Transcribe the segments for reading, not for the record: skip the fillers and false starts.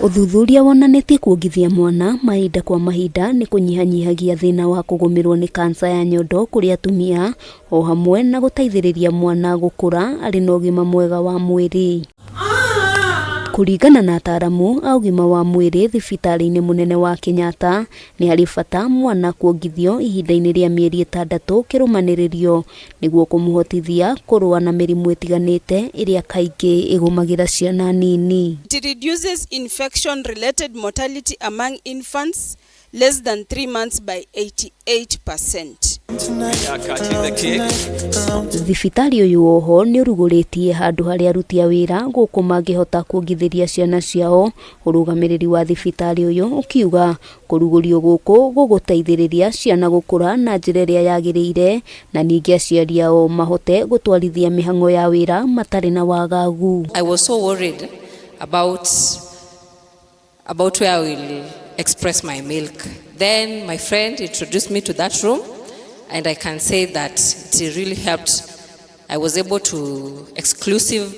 Ũthuthuria wonanĩtie kuongithia mwana mahinda kwa mahinda nĩ kũnyihanyihagia thĩna wa kũgũmĩrwo nĩ kansa ya nyondo kũrĩ atumia o hamwe na gũteithĩrĩria mwana gũkũra arĩ na ũgima mwega wa mwĩrĩ. Kũringana na ataramu a ũgima wa mwĩrĩ thibitarĩ-inĩ mũnene wa Kenyatta, nĩ harĩ bata mwana kuongithio ihinda-inĩ rĩa mĩeri 6 kĩrũmanĩrĩrio nĩguo kũmũhotithia kũrũa na mĩrimũ ĩtiganĩte ĩrĩa kaingĩ ĩgũmagĩra ciana nini. It reduces infection related mortality among infants less than 3 months by 88%. Thibitarĩ ũyũ oho nĩ ũrugũrĩtie handũ harĩa aruti a wĩra gũkũ mangĩhota kuongithĩria ciana ciao. Ũrũgamĩrĩri wa thibitarĩ ũyũ ũkiuga kũrugũrio gũkũ gũgũteithĩrĩria ciana gũkũra na njĩra ĩrĩa yagĩrĩire na ningĩ aciari ao mahote gũtwarithia mĩhang'o ya wĩra matarĩ na wagagu. I was so worried about where I will express my milk. Then my friend introduced me to that room, and I can say that it really helped. I was able to exclusive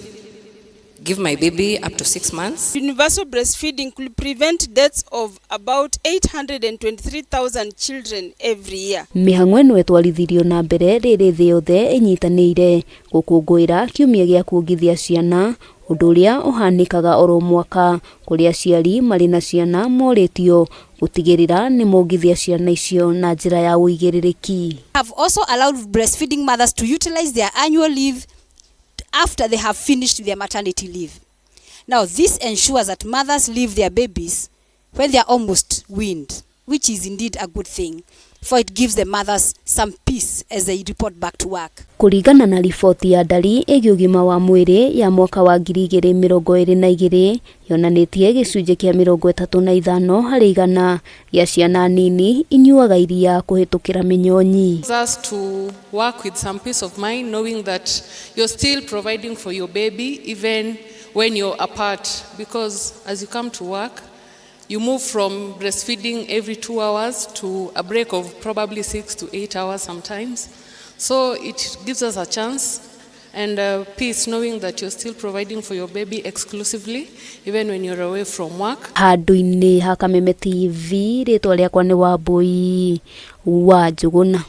give my baby up to 6 months. Universal breastfeeding could prevent deaths of about 823,000 children every year. Mĩhang'o ĩno ĩtwarithirio na mbere rĩrĩ thĩ yothe ĩnyitanĩire gũkũngũĩra kiumia gĩa kuongithia ciana, ũndũ ũrĩa ũhanĩkaga oro mwaka kũrĩa aciari marĩ na ciana morĩtio gũtigĩrĩra nĩ mongithia ciana icio na njĩra ya ũigĩrĩrĩki. Have also allowed breastfeeding mothers to utilize their annual leave after they have finished their maternity leave. Now, this ensures that mothers leave their babies when they are almost weaned, which is indeed a good thing, for it gives the mothers some peace as they report back to work. Kũringana na riboti ya ndari ĩgiĩ ũgima wa mwĩrĩ ya mwaka wa 2022 yonanĩtie gĩcunjĩ kĩa 35% gĩa ciana nini inyuaga iria kũhĩtũkĩra mĩnyonyi. Us to work with some peace of mind, knowing that you're still providing for your baby even when you're apart, because as you come to work, you move from breastfeeding every 2 hours to a break of probably 6 to 8 hours sometimes. So it gives us a chance and peace knowing that you're still providing for your baby exclusively, even when you're away from work. Handũ-inĩ ha Kameme TV, rĩtwa rĩakwa nĩ Wambui wa Njũgũna.